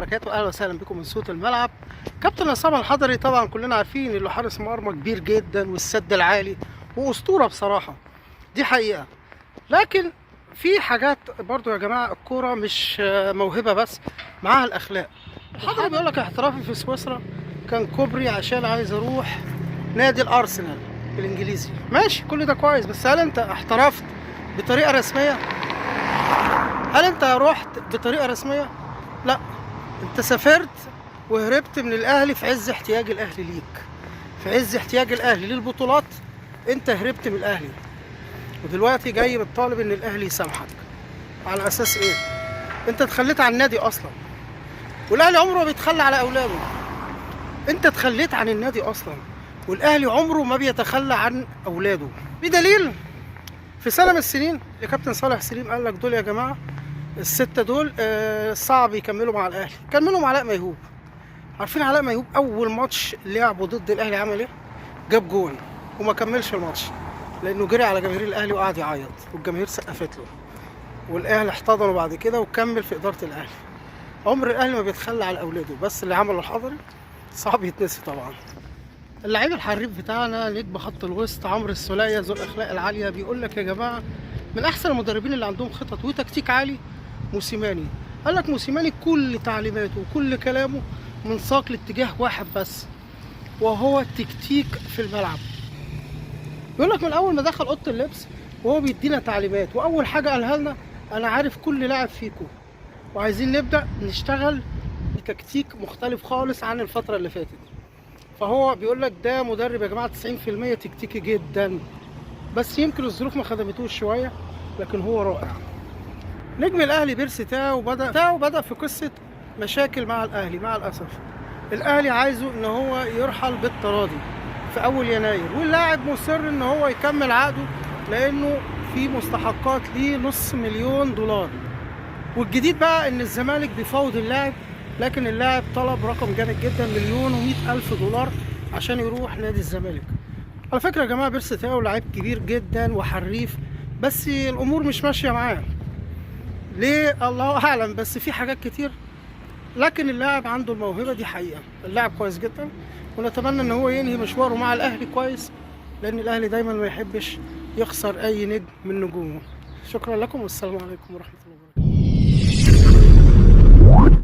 وبركاته. اهلا وسهلا بكم من صوت الملعب. كابتن عصام الحضري طبعا كلنا عارفين انه حارس مرمى كبير جدا والسد العالي واسطوره بصراحة، دي حقيقة. لكن في حاجات برضو يا جماعة، الكورة مش موهبة بس، معاها الاخلاق. الحضري بيقول لك احترافي في سويسرا كان كوبري عشان عايز اروح نادي الارسنال الانجليزي. ماشي، كل ده كويس، بس هل انت احترفت بطريقة رسمية؟ هل انت رحت بطريقة رسمية؟ لا، انت سافرت وهربت من الاهلي في عز احتياج الاهلي ليك، في عز احتياج الاهلي للبطولات انت هربت من الاهلي، ودلوقتي جاي بتطالب ان الاهلي يسامحك. على اساس ايه؟ انت اتخليت عن النادي اصلا، والاهلي عمره ما بيتخلى على اولاده. انت اتخليت عن النادي اصلا، والاهلي عمره ما بيتخلى عن اولاده. بدليل في سنة من السنين الكابتن صالح سليم قال لك دول يا جماعة الستة دول صعب يكملوا مع الاهلي. كملوا مع علاء ميهوب. عارفين علاء ميهوب اول ماتش لعبه ضد الاهلي عمل ايه؟ جاب جون وما كملش الماتش لانه جري على جماهير الاهلي وقعد يعيط والجماهير سقفت له، والاهلي احتضنه بعد كده وكمل في ادارة الاهلي. عمر الاهلي ما بيتخلى على اولاده، بس اللي عمله الحضري صعب يتنسي طبعا. اللعيب الحريف بتاعنا نجم خط الوسط عمرو السوليه ذو الاخلاق العالية بيقول لك يا جماعة من احسن المدربين اللي عندهم خطط وتكتيك عالي موسيماني. قال لك موسيماني كل تعليماته وكل كلامه منساق لاتجاه واحد بس، وهو التكتيك في الملعب. بيقول لك من اول ما دخل اوضة اللبس وهو بيدينا تعليمات، واول حاجة قالها لنا انا عارف كل لاعب فيكم، وعايزين نبدا نشتغل بتكتيك مختلف خالص عن الفترة اللي فاتت. فهو بيقول لك ده مدرب يا جماعة 90% تكتيكي جدا، بس يمكن الظروف ما خدمتوش شوية، لكن هو رائع. نجم الاهلي بيرسي تاو بدا في قصة مشاكل مع الاهلي. مع الاسف الاهلي عايزه ان هو يرحل بالتراضي في اول يناير، واللاعب مصر ان هو يكمل عقده لانه في مستحقات ليه $500,000. والجديد بقى ان الزمالك بيفاوض اللاعب، لكن اللاعب طلب رقم جامد جدا، $1,100,000 عشان يروح نادي الزمالك. على فكرة يا جماعة بيرسي تاو لعيب كبير جدا وحريف، بس الامور مش ماشية معاه ليه الله اعلم، بس في حاجات كتير. لكن اللاعب عنده الموهبة دي حقيقة، اللاعب كويس جدا، ونتمنى ان هو ينهي مشواره مع الاهلي كويس، لان الاهلي دايما ما يحبش يخسر اي نجم من نجومه. شكرا لكم والسلام عليكم ورحمة الله.